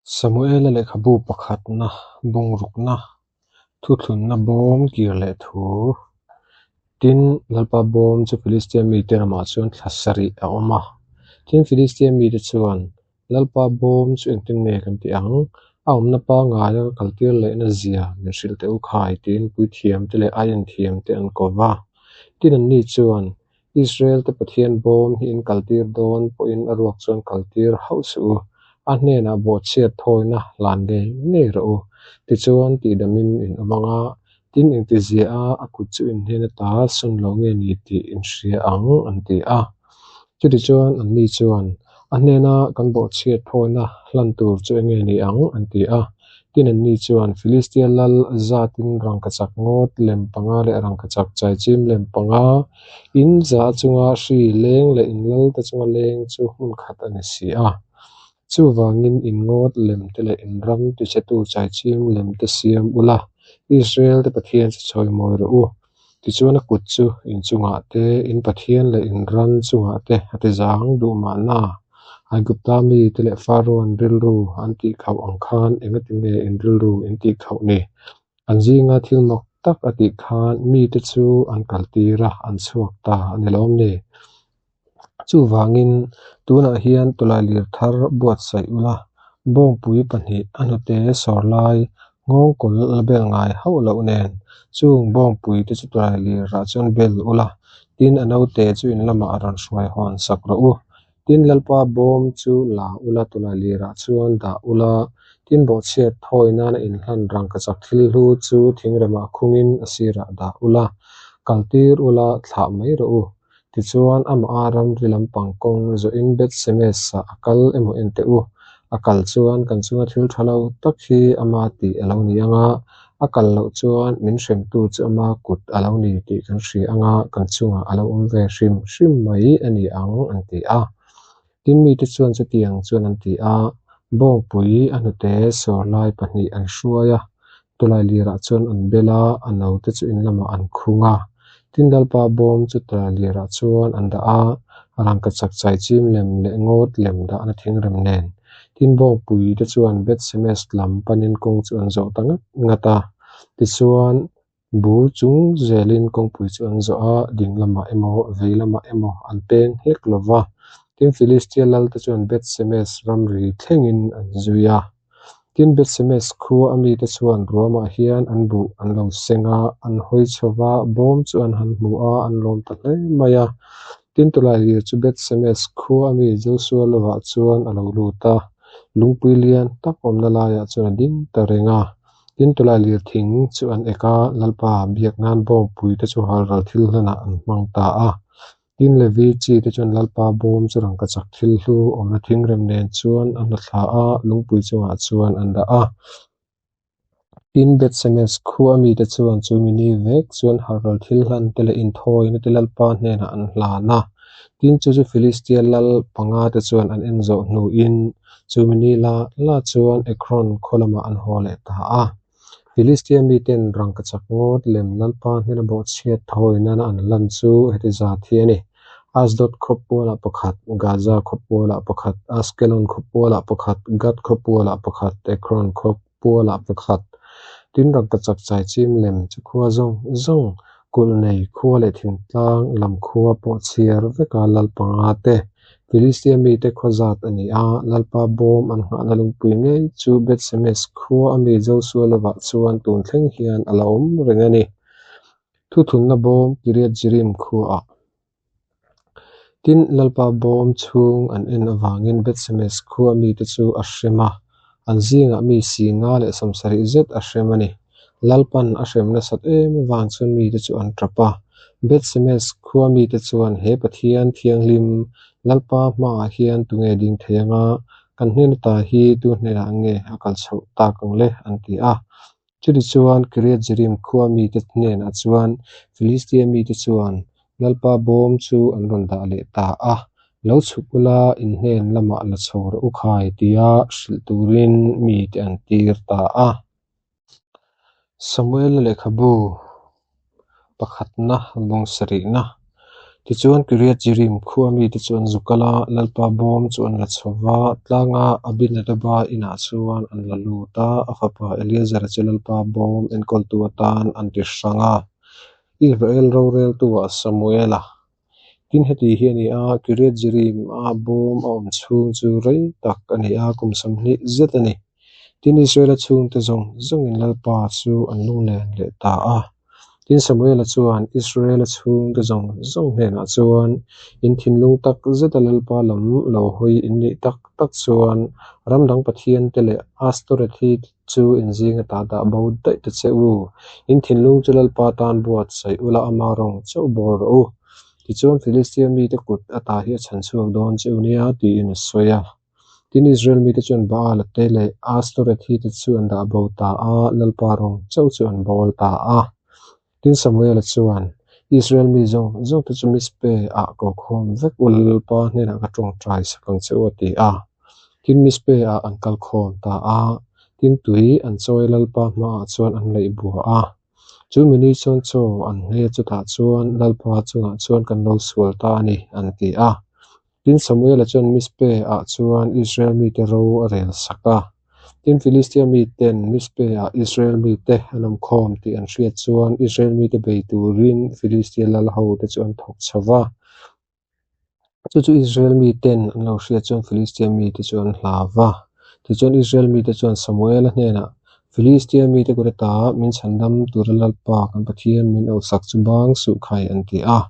Samuela lehkhabu pakhatna, bungrukna, thuthlunna bawm kir leh thu. Tin, Lalpa bawm chu Filistia mite ramah chuan thla sarih a awm a. Tin, Filistia mite chuan, Lalpa bawm chu engtin nge kan tih ang? A awmna pangngaia ka kaltir lehna zia min hrilh teh u khai, tiin puithiamte leh aienthiamte an ko va. Tin, anni chuan, Israel-te Pathian bawm hi in kaltir dawn pawhin a ruak chuan kaltir hauh suh u, a hnenah bawhchhiat thawina hlan ngei ngei rawh u. Tichuan, tihdamin in awm ang a, tin engtizia a a kut chu in hnen ata sawn lo nge ni tih in hria ang, an ti a. Chutichuan, anni chuan, A hnena kan bawhchhiat thawina hlan tur chu enge ni ang? an ti a. Tin, anni chuan, Filistia lal zatin rangkachak ngawt lem panga leh rangkachak chaichim lem panga, in za chunga hri leng leh in lalte chunga leng chu hmun khat a ni si a. Chuvangin in ngawt lem te leh in ram tichhetu chaichim lem te siam ula, Israel te Pathian chu chawimawi rawh u. Tichuan a kut chu in chungah te, in Pathian leh in ran chungah te a ti zang duh mahna. Aigupta mite leh Farao'n rilru an tihkhauh ang khan engatinge in rilru in tihkhauh ni? An zinga thil mak tak a tih khan mite chu an kaltir a, an chhuak ta a ni lawm ni? Chuvangin, tunah hian tawlailir thar buatsaih ula, bawngpui pahnih a hnute sawr lai nghawngkawl la bel ngai hauh loh nen, chung bawngpui te chu tawlailirah chuan bel ula, tin a naute chu in lamah rawn hruai hawn sak rawh u. Tin, Lalpa bawm chu la ula tawlailirah chuan dah ula, tin bawhchhiat thawi nana inhlan rangkachak thil hlu chu thingremah khungin a sirah dah ula, kaltir ula thlah mai rawh u. Tichuan, amah a ramri lampang kawng zawhin Beth-semes-ah a kal emaw en teh u. A kal chuan kan chunga thil tha lo tak hi ama tih a lo ni ang a, a kal loh chuan min hremtu chu ama kut a lo ni tih kan hria ang a, kan chungah a lo awm ve hrim hrim mai a ni ang, an ti a. Tin, mite chuan chutiang chuan an ti a, bawngpui a hnute sawr lai pahnih an hruai a, tawlailirah chuan an bel a, a naute chu in lamah an khung a. Tin, Lalpa bawm chu tawlailirah chuan an dah a, rangkachak chaichim lem leh ngawt lem dahna thingrem nen. Tin, bawngpui te chuan Beth-semes lam panin kawng chu an zawh ta ngat ngat a, tichuan, Bul chung zelin kawngpui chu an zawh a, ding lamah emaw, vei lamah emaw an peng hlek lo va. Tin, Filistia lalte chuan Beth-semes ramri thlengin an zui a. Tin, Beth-semes khua a mite chuan ruamah hian an buh an lo seng a, an hawi chho va, bawm chu an han hmu a, an lawm ta hle mai a. Tin, tawlailir chu Beth-semes khua a mi Josua lovah chuan a lo lut a, lungpui lian tak awmna laiah chuan a ding ta reng a. Tin, tawlailir thing chu an ek a, Lalpa biak nan bawngpui te chu halral thil hlanah an hmang ta a. Tin, Levi chi te chuan Lalpa bawm chu rangkachak thil hlu awmna thingrem nen chuan an la thla a, lungpui chungah chuan an dah a. Tin, Beth-semes khua mite chuan chu mi ni vek chuan halral thil hlan te leh inthawina te Lalpa hnenah an hlan a. Tin, chu chu Filistia lal panga te chuan an en zawh hnuin Chu mi ni la la chuan Ekron khaw lamah an haw leh ta a. Filistia miten rangkachak ngawt lem Lalpa hnena bawhchhiat thawi nana an lan chu heti zat hi a ni, Ashdod khawpualah pakhat, Gaza khawpualah pakhat, Askelon khawpualah pakhat, Gath khawpualah pakhat, Ekron khawpualah pakhat. Tin, rangkachak chaichim lem chu khua zawng zawng, kulh nei khua leh thingtlang lam khua pawh chhiar veka lal panga te, Filistia mite khaw zat a ni a, Lalpa bawm an nghahna lungpui ngei chu Beth-semes khua a mi Josua lovah chuan tun thleng hian a la awm reng a ni. Thuthunna bawm Kiriath-jearim khuaah. Tin, Lalpa bawm chhung an en avangin Beth-semes khua mite chu a hrem a, an zingah mi singa leh sawmsarih zet a hrem a ni. Lalpan a hrem nasat em avang chuan mite chu an tap a. Beth-semes khua mite chuan he Pathian thianghlim Lalpa hmaah hian tunge ding thei anga kan hnen ata hi tu hnenah nge a kal chhoh tak ang le an ti a. Chutichuan Kiriath-jearim khua mite hnenah chuan Filistia mite chuan Lalpa bawm chu an rawn dah leh ta a, Lo chhuk ula in hnen lamah la chho rawh u khai tia hrilh turin mite an tir ta a. Samuela lehkhabu pakhatna bawng sarihna. Tichuan, Kiriath-Jearim khua mite chu an zu kal a, Lalpa bawm chu an la chho va, tlanga Abinadaba inah chuan an la lut a, a fapa Eleazara chu Lalpa bawm enkawltu atan an ti hrang a. Israel roreltuah Samuela. Tin, heti hi a ni a, Kiriath-Jearim-a bawm a awm chhung chu rei tak a ni a, kum 20 zet a ni. Tin, Israela chhungte zawng zawngin Lalpa chu an lunglen leh ta a. Tin, Samuela chuan Israela chhungte zawng zawng hnenah chuan, In thinlung tak zeta Lalpa lam lo hawi in nih tak tak chuan ram dang pathiante leh Astorethi chu in zinga ta dah bo daih ta che u. In thinlung chu Lalpa tan buatsaih ula ama rawng chauh bawl rawh u. Tichuan, Filistia mite kut ata hi a chhan chhuak dawn che u nia, tiin a sawi a. Tin, Israel mite chuan Baala te leh Astorethi te chu an dah bo ta a, Lalpa rawng chauh chu an bawl ta a. Tin, Samuela chuan, Israel mi zawng zawngte chu Mizpe ah ko khawm vek ula Lalpa hnenah ka tawngtai sak ang che u a ti a. Tin, Mizpe ah an kal khawm ta a, tin tui an chawi Lalpa hmaah chuan an leih bua a. Chu mi ni chuan chaw an nghei a chutah chuan Lalpa chungah chuan kan lo sual ta a ni, an ti a. Tin, Samuela chuan Mizpe ah chuan Israel mite ro a rel sak a. Tin, Filistia miten Mizpe ah Israel mite an awm khawm tih an hriat chuan Israel mite bei turin Filistia lal hote chu an thawk chho va. Chu chu Israel miten an lo hriat chuan Filistia mite chu an hlau va. Tichuan, Israel mite chuan Samuela hnenah, Filistia mite kut ata min chhandam tura Lalpa kan Pathian min auhsak chu bang suh khai an ti a.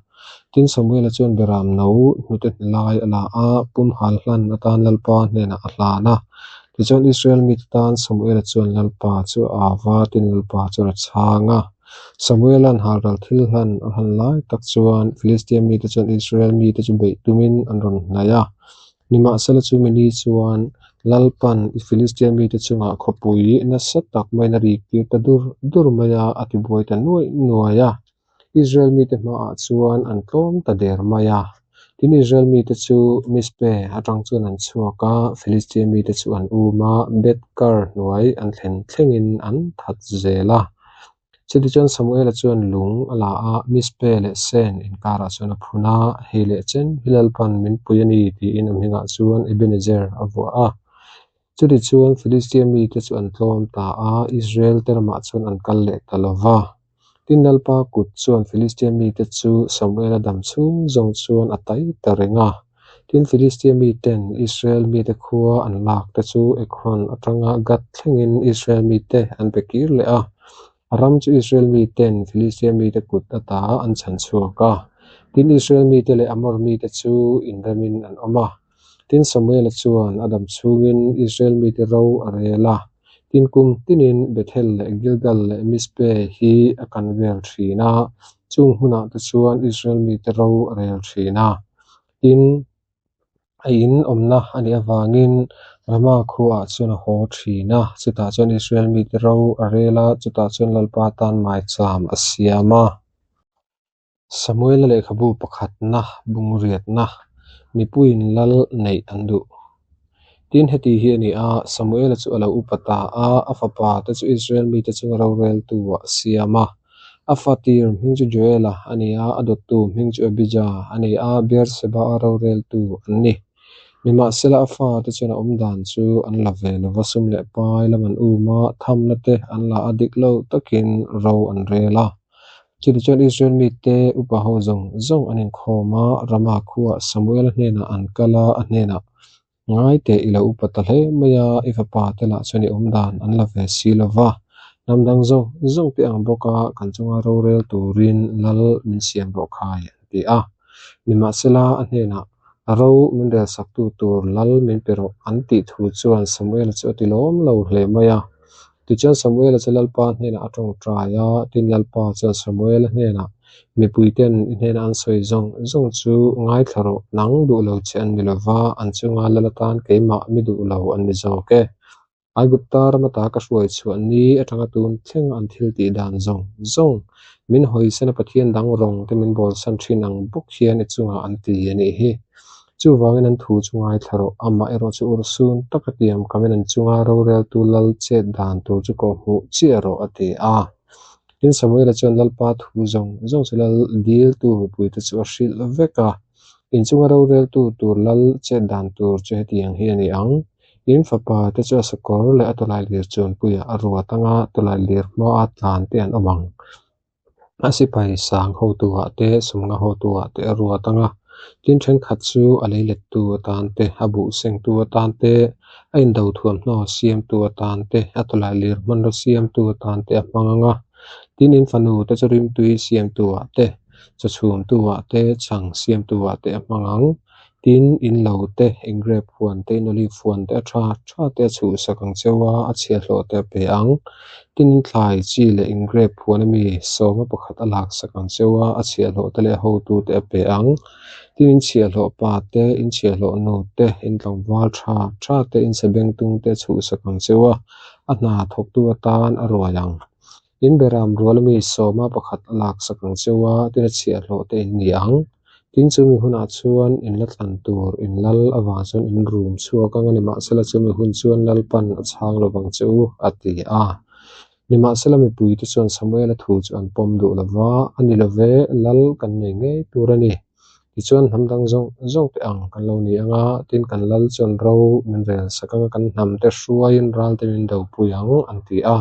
Tin, Samuela chuan Beram no hnute hne lai a la a, pum hal hlan atan Lalpa hnenah a hlan a. Tichuan, Israel mite tan Samuela chuan Lalpa chu a au va, tin Lalpa chuan a chhang a. Samuela'n halral thil hlan a hlan lai tak chuan Filistia mite chuan Israel mite chu beih tumin an rawn hnaih a. Nimahsela chu mi ni chuan Lalpan i Filistia mite chungah khawpui nasa tak maiin a rik tir ta dur dur mai a, a tibuai ta nuaih nuaih a. Israel mite hmaah chuan an tlawm ta der mai a. Tin, Israel mite chu Mizpe atang chuan an chhuak a, Filistia mite chu an um a, Beth-kar hnuai an thlen thlengin an that zel a. Chutichuan Samuela chuan lung a la a, Mizpe leh Sen inkarah chuan a phun a, Hei leh chen hi Lalpan min pui a ni, tiin a hmingah chuan Ebenezer a vuah a. Chutichuan Filistia mite chu an tlawm ta a, Israel te ramah chuan an kal leh ta lo va. Tin, Lalpa kut chuan Filistia mite chu Samuela dam chhung zawng chuan a tai ta reng a. Tin, Filistia miten Israel mite khua an lak te chu Ekron atanga Gath thlengin Israel mite an pe kir leh a. A ram chu Israel miten Filistia mite kut ata an chhan chhuak a. Tin, Israel mite leh Amor mite chu inremin an awm a. Tin, Samuela chuan a dam chhungin Israel mite ro a rel a. Tin, kum tinin Bethel leh Gilgal leh Mizpe hi a kan vel thin a, chung hunah te chuan Israel mite ro a rel thin a. Tin, a in awmna a nih avangin Rama khuaah chuan a haw thin a, chutah chuan Israel mite ro a rel a, chutah chuan Lalpa tan maicham a siam a. Samuela lehkhabu pakhatna bungriatna mipuiin lal neih an duh. Tin, heti hi a ni a, Samuela chu a lo upa ta a, a fapa te chu Israel mite chunga roreltu-ah a siam a. A fa tir hming chu Joela a ni a, a dawttu hming chu Abija a ni a, Beer-seba-a roreltu an ni. Nimahsela, a fate chuan a awm dan chu an la ve lo va, sum leh pai lam an um a, thamna te an la a, dik lo takin ro an rel a. Chutichuan Israel mite upa ho zawng zawng an inkhawm a, Rama khuaah Samuela hnenah an kal a, a hnenah, Ngai teh i lo upa ta hle mai a, i fapa te lah chuan i awm dan an la ve si lo va, hnam dang zawng zawng te ang bawka kan chunga rorel turin lal min siam rawh khai, an ti a. Nimahsela, a hnenah, Ro min relsaktu tur lal min pe rawh, an tih thu chuan Samuela chu a ti lawm lo hle mai a. Tichuan Samuela chu Lalpa hnenah a tawngtai a, tin Lalpa chuan Samuela hnenah, Mipuiten i hnena an sawi zawng zawng chu ngaithla rawh, nang duh lo che an ni lo va, an chunga lal atan keimah mi duh lo an ni zawk e. Aigupta ram ata ka hruai chhuah ni atanga tun thleng an thil tih dan zawng zawng, min hawisana Pathian dang rawng te min bawlsan thin ang bawk hian i chungah an ti a nih hi. Chuvangin an thu chu ngaithla rawh, amah erawh chu urhsun taka tiam kamin an chunga roreltu lal chet dan tur chu kawhhmuh chiah rawh a ti a. Tin, Samuela chuan Lalpa thu zawng zawng chu lal diltu mipuite chu a hrilh vek a. In chunga roreltu tur lal chet dan tur chu hetiang hi a ni ang, In fapa te chu a sakawr leh a tawlailir chuanpuiah a ruat anga tawlailir hmaa tlan te an awm ang. A sipai sang hotuah te, sumnga hotuah te a ruat ang a, tin thenkhat chu a leilettu atan te, a buh sengtu atan te, a indo thuamhnaw siamtu atan te, a tawlailir hmanraw siamtu atan te a hmang ang a. Tin, in fanu te chu rimtui siamtuah te, chaw chhumtuah te, chhang siamtuah te a hmang ang. Tin, in lo te, in grep huan te, in olive huan te a tha tha te a chhuhsak ang cheu a, a chhiahhlawh te a pe ang. Tin, in thlai chi leh in grep huan ami sawma pakhat a laksak ang cheu a, a chhiahhlawh te leh a hotu te a pe ang. Tin, in chhiahhlawh pa te, in chhiahhlawh nu te, in tlangval tha tha te, in sabengtung te a chhuhsak ang cheu a, a hna thawktu atan a ruai ang. In beram rual ami sawma pakhat a laksak ang cheu a, tin a chhiahhlawh te in ni ang. Tin chumi hunah chuan in la thlan tur in lal avang chuan in rum chhuak ang a, nimahsela chumi hun chuan Lalpan a chhang lovang che u, a ti a. Nimahsela mipuite chuan Samuela thu chu an pawm duh lo va, A ni lo ve, lal kan nei ngei tur a ni. Tichuan hnam dang zawng zawng te ang kan lo ni ang a, tin kan lal chuan ro min rel sak ang a, kan hnam te hruaiin ral te min dopui ang, an ti a.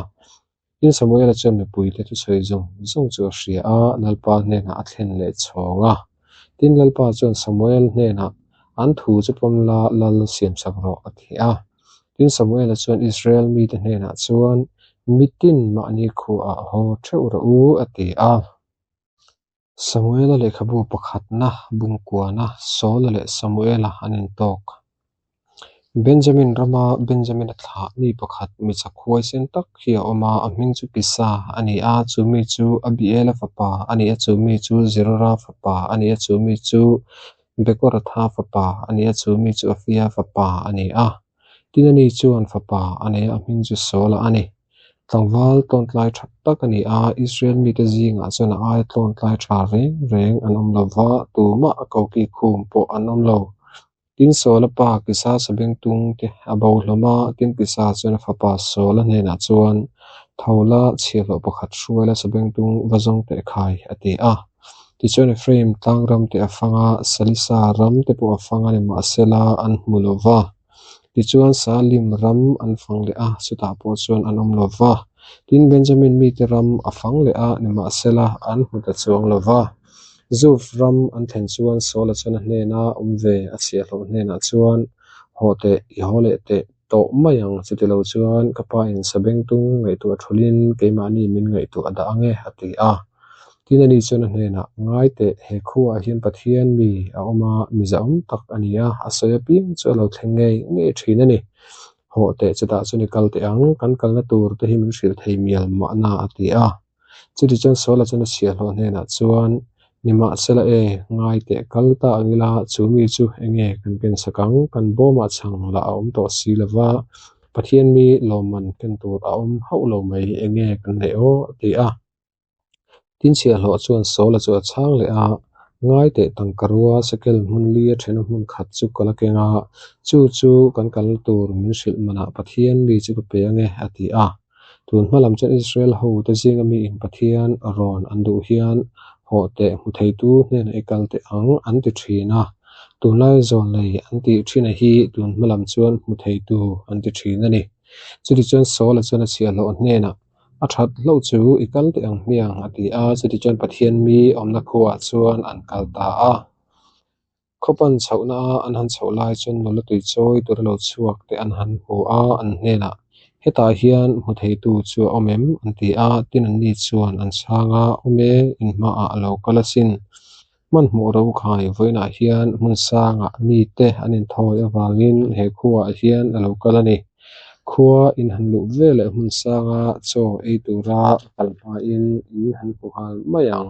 Tin, Samuela chuan mipuite thusawi zawng zawng chu a hria a, Lalpa hnenah a thlen leh chhawng a. Tin, Lalpa chuan Samuel hnenah, An thu chu pawm la, lal siamsak rawh, a ti a. Tin, Samuela chuan Israel mite hnenah chuan, Mitin mahni khuaah haw theuh rawh u, a ti a. Samuela lehkhabu pakhatna bungkuana Saula leh Samuela an intawk. Benjamin rama Benjamina thlah mi pakhat mi chak huaisen tak hi a awm a, a hming chu Kisa a ni a, chu mi chu Abiela fapa a ni a, chu mi chu Zerora fapa a ni a, chu mi chu Bekoratha fapa a ni a, chu mi chu Afia fapa a ni a. Tin ani chuan fapa a nei a, a hming chu Saula a ni. Tlangval tawntlai tha tak a ni a, Israel mite zingah chuan a aia tawntlai tha reng reng an awm lo va, tumah a koki khum pawh an awm lo. Tin Saula pa Kisa sabengtung te a bo hlawm a, tin Kisa chuan a fapa Saula hnenah chuan, Tho la, chhiahhlawh pakhat hruai la sabengtung va zawng teh khai, a ti a. Tichuan Ephraim tlang ram te a fang a, Salisa ram te pawh a fang a, nimahsela an hmu lo va. Tichuan Salim ram an fang leh a, chutah pawh chuan an awm lo va. Tin, Benjamin mite ram a fang leh a, nimahsela an hmu ta chuang lo va. Zuf ram an thlen chuan Saula chuan a hnena awm ve a chhiahhlawh hnenah chuan, Haw teh, i haw leh teh tawh mai ang, chuti lo chuan ka pa in sabengtung ngaihtuah thulhin keimahni min ngaihtuah a dah ang e, a ti a. Tin ani chuan a hnenah, Ngai teh, he khuaah hian Pathian mi a awm a, mi zahawm tak a ni a, a sawi apiang chu a lo thleng ngei ngei thin a ni. Hawh teh, chutah chuan i kal teh ang, kan kalna tur te hi min hrilh thei mial mahna, a ti a. Chutichuan Saula chuan a chhiahhlawh hnenah chuan, Nimahsela e, ngai teh kal ta ang ila, chu mi chu enge kan kensak ang, kan bawmah chhang lah a awm tawh si lo va, Pathian mi lawmman ken tur a awm hauh lo mai, enge kan neih aw? a ti a. Tin chhiahhlawh chuan Saula chu a chhang leh a, Ngai teh tangka rua sekel hmun li a thena hmun khat chu ka la keng a, chu chu kan kalna tur min hrilh manah Pathian mi chu ka pe ang e, a ti a. Tun hma lam chuan Israel hote zinga miin Pathian rawn an duh hian hawh teh hmu theitu hnenah i kal teh ang an ti thin a. Tunlai zawnlei an tih thin a hi tun hma lam chuan hmu theitu an ti thin a ni. Chutichuan Saula chuan a chhiahhlawh hnenah a that hlauh chu i kal teh ang hmiang a ti a, chutichuan Pathian mi awmna khuaah chuan an kal ta a. Khawpan chhohna a an han chhoh lai chuan nula tui chawi tur a lo chhuak te an han hmu a, an hnenah, Hetah hian hmu theitu chu a awm em? an ti a, tin anni chuan an chhang a, Awm e, in hmaah a lo kal asin. Hmanhmawh ro khai vawiinah hian hmun sangah mite an inthawi avangin he khuaah hian a lo kal a ni. Khua in han luh ve leh hmun sanga chaw ei tura kal hmain in han hmu nghal mai ang.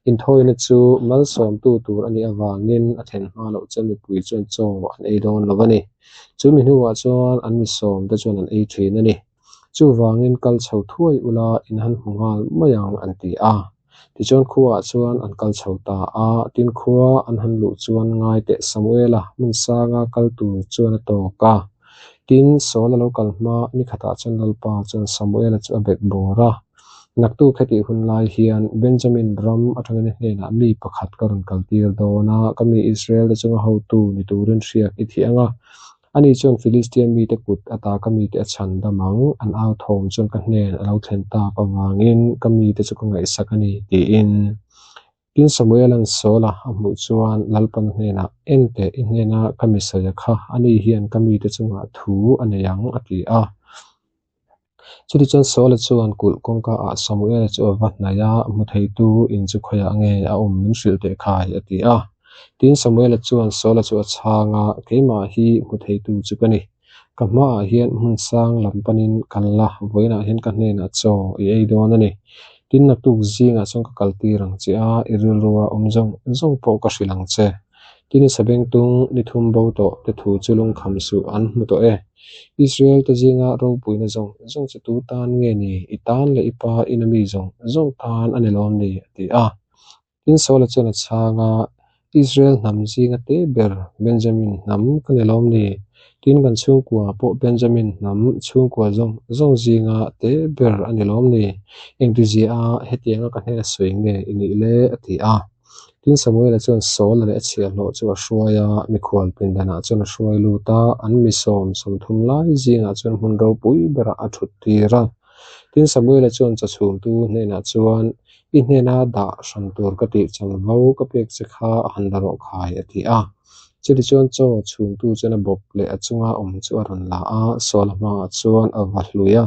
Inthawina chu malsawmtu tur a nih avangin a thlen hma loh chuan mipui chuan chaw an ei dawn lo a ni. Chu mi hnuah chuan an misawmte chuan an ei thin a ni. Chuvangin kal chho thuai ula in han hmu nghal mai ang an ti a. Tichuan khuaah chuan an kal chho ta a, tin khua an han luh chuan ngai teh Samuela hmun sanga kal tur chuan a tawk a. Tin, Saul a lo kal hma ni khatah chuan Lalpa chuan Samuela chu a bekbawr a. Naktuk hetih hun lai hian Benjamin ram atangin i hnenah mi pakhat ka rawn kaltir dawn a, ka mi Israel-te chunga hotu ni turin hriak i thih ang a. Ani chuan Filistia mite kut ata ka mite a chhan dam ang, an au thawm chuan ka hnen a lo thlen tak avangin ka mite chu ka ngaihsak a ni, tiin. Tin, Samuela'n Saula a hmuh chuan Lalpan hnenah, En teh, i hnena ka mi sawi a kha, ani hian ka mite chungah thu a nei ang, a ti a. Chutichuan Saula chuan kulh kawngkaah Samuela chu a va hnaih a, Hmu theitu in chu khawiah nge a awm min hrilh teh khai, a ti a. Tin, Samuela chuan Saula chu a chhang a, Keimah hi hmu theitu chu ka ni. Ka hmaah hian hmun sang lam panin kal la, vawiinah hian ka hnenah chaw i ei dawn a ni. Tin, naktuk zingah chuan ka kaltir ang che a, i rilrua awm zawng zawng pawh ka hrilh ang che. Tin, i sabengtung ni thum bo tawh te thu chu lungkham suh an hmu tawh e. Israel te zinga ropuina zawng zawng chu tu tan nge ni? I tan leh i pa ina mi zawng zawng tan a ni lawm ni? a ti a. Tin, Saula chuan a chhang a, Israel hnam zinga te ber Benjamin hnam ka ni lawm ni? Tin, kan chhungkua pawh Benjamin hnam chhungkua zawng zawng zinga te ber a ni lawm ni? Engtizia a hetianga ka hnena sawi nge i nih le? a ti a. Tin, Samuela chuan Saula leh a chhiahhlawh chu a hruai a, mikhual pindanah chuan a hruai lut a, an mi sawm sawmthum lai zingah chuan hmun ropui berah a thut tir a. Tin, Samuela chuan chawchhumtu hnenah chuan, I hnena dah hran tur ka tih chanvo ka pek che kha a han la rawh khai, a ti a. Chutichuan chaw chhumtu chuan a bawp leh a chunga awm chu a rawn la a, Saula hmaah chuan a va hlui a.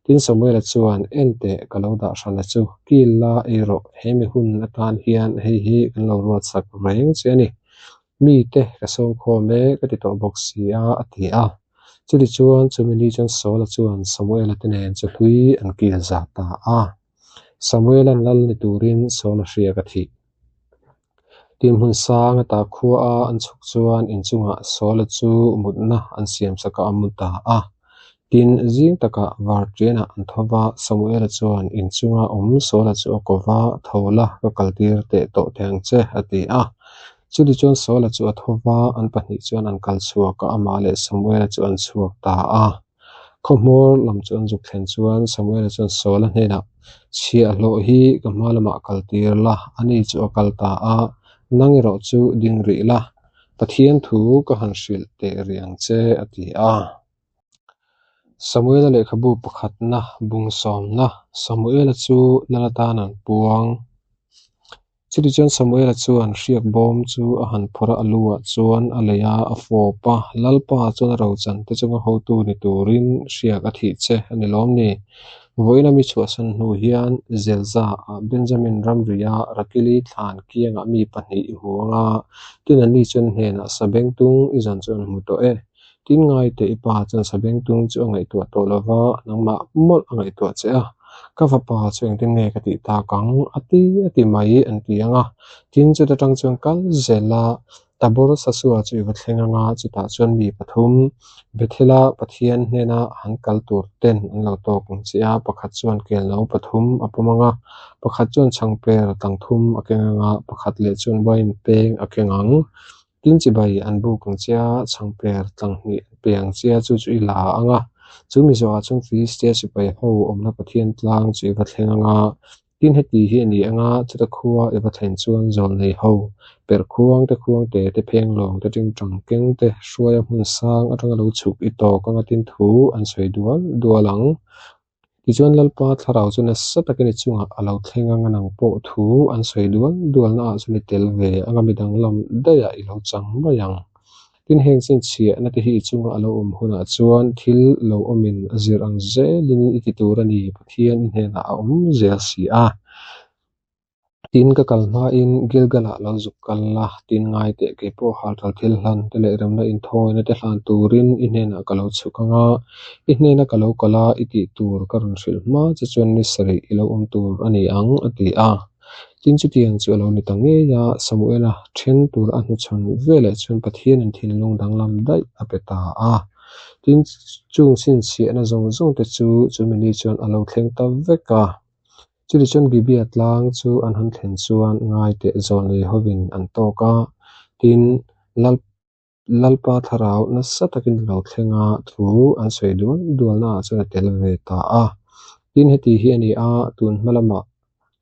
Tin, Samuela chuan, En teh, ka lo dah hrana chu, kil la ei rawh, he mi hun atan hian hei hi kan lo ruatsak reng che a ni. Mite ka sawm khawm e, ka ti tawh bawk si a, a ti a. Chutichuan, chumi ni chuan Saula chuan Samuela te nen chu hlui an kil za ta a. Samuela'n lal ni turin Saula hriak a thih. Tin hmun sang ata khua a an chhuk chuan inchungah Saula chu mutna an siam sak a, a mu ta a. Tin, zing takah varṭianah an tho va, Samuela chuan inchunga awm Saula chu a ko va, Tho la, ka kaltir teh tawh teh ang che, a ti a. Chutichuan Saula chu a tho va, an pahnih chuan an kal chhuak a, amah leh Samuela chu an chhuak ta a. Khawhmawr lam chu an zuk thlen chuan Samuela chuan Saula hnenah, Chhiahhlawh hi ka hma lamah kal tir la, ani chu a kal ta a, nang erawh chu ding rih la, Pathian thu ka han hrilh teh rih ang che, a ti a. Samuela lehkhabu pakhatna bung sawmna Samuela chu lal atan an puang. Chutichuan Samuela chuan hriak bawm chu a han phawrh a, a luah chuan a lei a, a fawp a. Lalpa chuan a rochan te chunga hotu ni turin hriak a thih che a ni lawm ni? Vawiina mi chhuahsan hnu hian Zelza-ah Benjamin ramria Rakili thlan kiangah mi pahnih i hmu ang a, tin anni chuan hnenah Sabengtung i zawn chu an hmu tawh e. Tin ngaite i pa chuan Sabengtung chu a ngaihtuah tawh lo va, nangmah mawlh a ngaihtuah che a. Ka fapa chu engtin nge ka tih tak ang? A ti a ti mai an ti ang a. Tin chuta tang chuan kal zel a, Tabor Sasua chu i va thleng ang a, chutah chuan mi pathum Bethela Pathian hnena han kal tur ten an lo tawk ang che a, pakhat chuan kelno pathum a pawm ang a, pakhat chuan chhangper tang thum a keng ang a, pakhat leh chuan wine peng a keng ang. Tin chibai an buk ang che a, chhangper tlang hnih an pe ang che a, chu chu i la ang a. Chu mi zawhah chuan Filistia sipai ho awmna Pathian tlang chu i va thleng ang a. Tin heti hi a ni ang a, chuta khua i va thlen chuan zawl nei ho, perh khuang te khuang te te pheng lawng te tingtang keng te hruaia hmun sang atanga lo chhuk i tawk ang a tin thu an sawi dual dual ang. Tichuan Lalpa thlarau chu nasa takin i chungah a lo thleng ang a nang pawh thu an sawi dual dual naah chuan i tel ve ang a midang lam daihah i lo chang mai ang. Tin heng chhinchhiahna te hi i chunga a lo awm hunah chuan thil lo awmin a zir ang zelin i ti tur a ni, Pathian i hnenah a awm zel si a. Tin ka kal hmain Gilgal-ah lo zuk kal la, tin ngai teh kei pawh halral thil hlan te leh remna inthawina te hlan turin i hnenah ka lo chhuk ang a, i hnena ka lo kal a, i tih tur ka rawn hrilh hma che chuan ni sarih i lo awm tur a ni ang, a ti a. Tin chutiang chu a lo ni ta ngei a, Samuela then tur a hnuchhawn veleh chuan Pathianin thinlung danglam daih a pe ta a. Tin chung chhinchhiahna zawng zawng te chu chumi ni chuan a lo thleng ta vek a. Chutichuan Gibea tlang chu an han thlen chuan ngaiteh zawnlei hovin an tawk a, tin Lal Lalpa thlarau nasa takin lo thleng a thu an sawi dual dualnaah chuan a tel ve ta a. Tin, heti hi a ni a, tun hma lama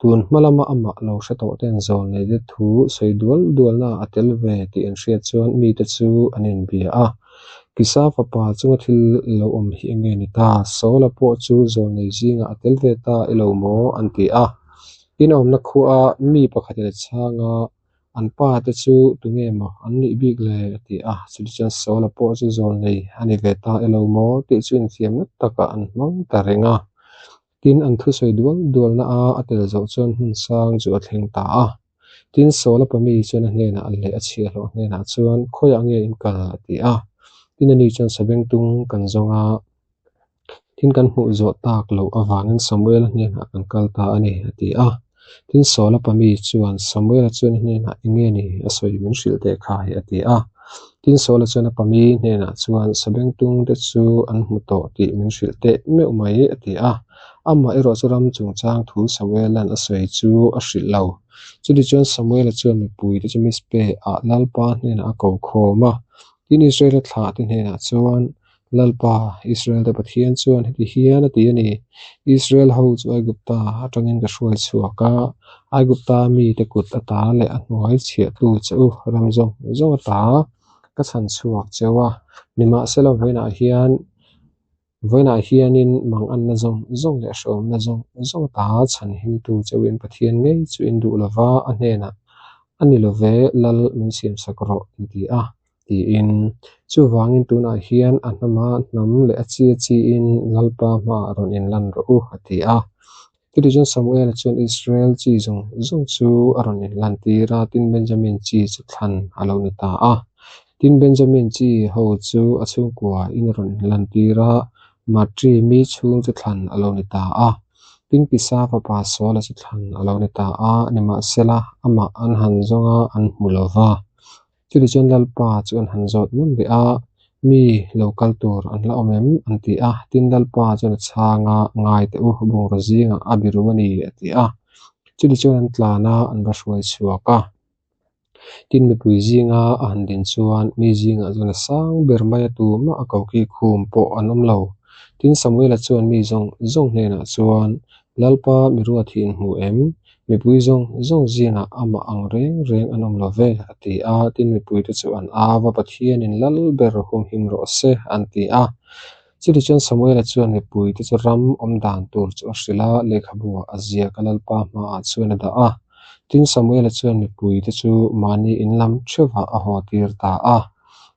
tun hma lama amah lo hre tawh ten zawlneite thu sawi dual dualna a tel ve tih an hriat chuan mite chu an inbia a. Kisa fapa chunga thil lo awm hi enge ni ta? Saula pawh chu zawlnei zingah a tel ve ta i lo maw? an ti a. Tin, a awmna khuaa mi pakhatin a chhang a, An pa te chu tunge maw an nih bik le? a ti a. Chutichuan Saula pawh chu zawlnei a ni ve ta i lo maw? tih chu infiamna takah an hmang ta reng a. Tin, an thusawi dual dualna a a tel zawh chuan hmun sang chu a thleng ta a. Tin, Saula pami chuan a hnenah leh a chhiahhlawh hnenah chuan, Khawiah nge in kal? a ti a. Tin, ani chuan Sabengtung kan zawng a. Tin, kan hmuh zawh tak loh avangin Samuela hnenah kan kal ta a ni, a ti a. Tin, Saula pami chuan Samuela chuan i hnenah eng nge ni a sawi min hrilh teh khai, a ti a. Tin, Saula chuan a pami hnenah chuan, Sabengtung te chu an hmu tawh tih min hrilh teh meuh mai, a ti a. Amah erawh chu ram chungchang thu Samuela'n a sawi chu a hrilh lo. Chutichuan Samuela chuan mipuite chu Mizpe-ah Lalpa hnenah a ko khawm a. Tin, Israela thlahte hnenah chuan, Lalpa, Israel-te Pathian chuan heti hian a ti a ni, Israel ho chu Aigupta atangin ka hruai chhuak a, Aigupta mite kut ata leh a hnuai chhiahtu che u ram zawng zawng ata ka chhan chhuak cheu a. Nimahsela, vawiinah hian vawiinah hianin manganna zawng zawng leh hrehawmna zawng zawng ata chhan himtu cheuin Pathian ngei chu in duh lova a hnenah a ni love Lal min siamsak rawh in ti a. tiin. Chuvangin tunah hian a hnama hnam leh a chi a chiin Lalpa hmaah rawn inlan rawh u, a ti a. Chutichuan Samuela chuan Israel chi zawng zawng chu a rawn inlan tir a, tin Benjamin chi chu thlan a lo ni ta a. Tin Benjamin chi ho chu a chhungkua in a rawn inlan tir a, Matri mi chhung chu thlan a lo ni ta a. Tin Kisa fapa Saula chu thlan a lo ni ta a, nimahsela amah an han zawng a, an hmu lo va. Chutichuan Lalpa chu an han zawt ngun leh a, Mi lo kal tur an la awm em? an ti a. Tin, Lalpa chuan a chhang a, Ngai teh u, bungraw zingah a biru a ni, a ti a. Chutichuan an tlan a, an va hruai chhuak a. Tin, mipui zinga a han din chuan mi zingah chuan a sang ber mai a, tumah a koki khum pawh an awm lo. Tin, Samuela chuan mi zawng zawng hnenah chuan, Lalpa mi ruat hi in hmu em? Mipui zawng zawng zingah amah ang reng reng an awm lo ve, a ti a. Tin, mipuite chu an au a, Pathianin lal ber humhim rawh se, an ti a. Chutichuan Samuela chuan mipuite chu ram awm dan tur chu a hrilh a, lehkhabu a ziak a Lalpa hmaah chuan a dah a. Tin, Samuela chuan mipuite chu mahni in lam theuhah a haw tir ta a.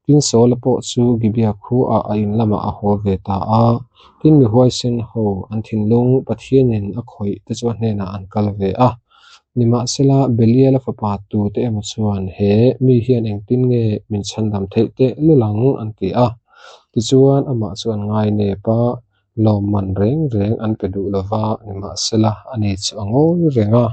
Tin, Saula pawh chu Gibeah khuaah a in lamah a haw ve ta a. Tin, mi huaisen ho an thinlung Pathianin a khawih te chu a hnenah an kal ve a. Nimahsela, Beliala fapa tute emaw chuan, He mi hian engtin nge min chhandam theih teh lul ang? an ti a. Tichuan, amah chu an ngai nep a, lawmman reng reng an pe duh lo va, nimahsela, ani chu a ngawi reng a.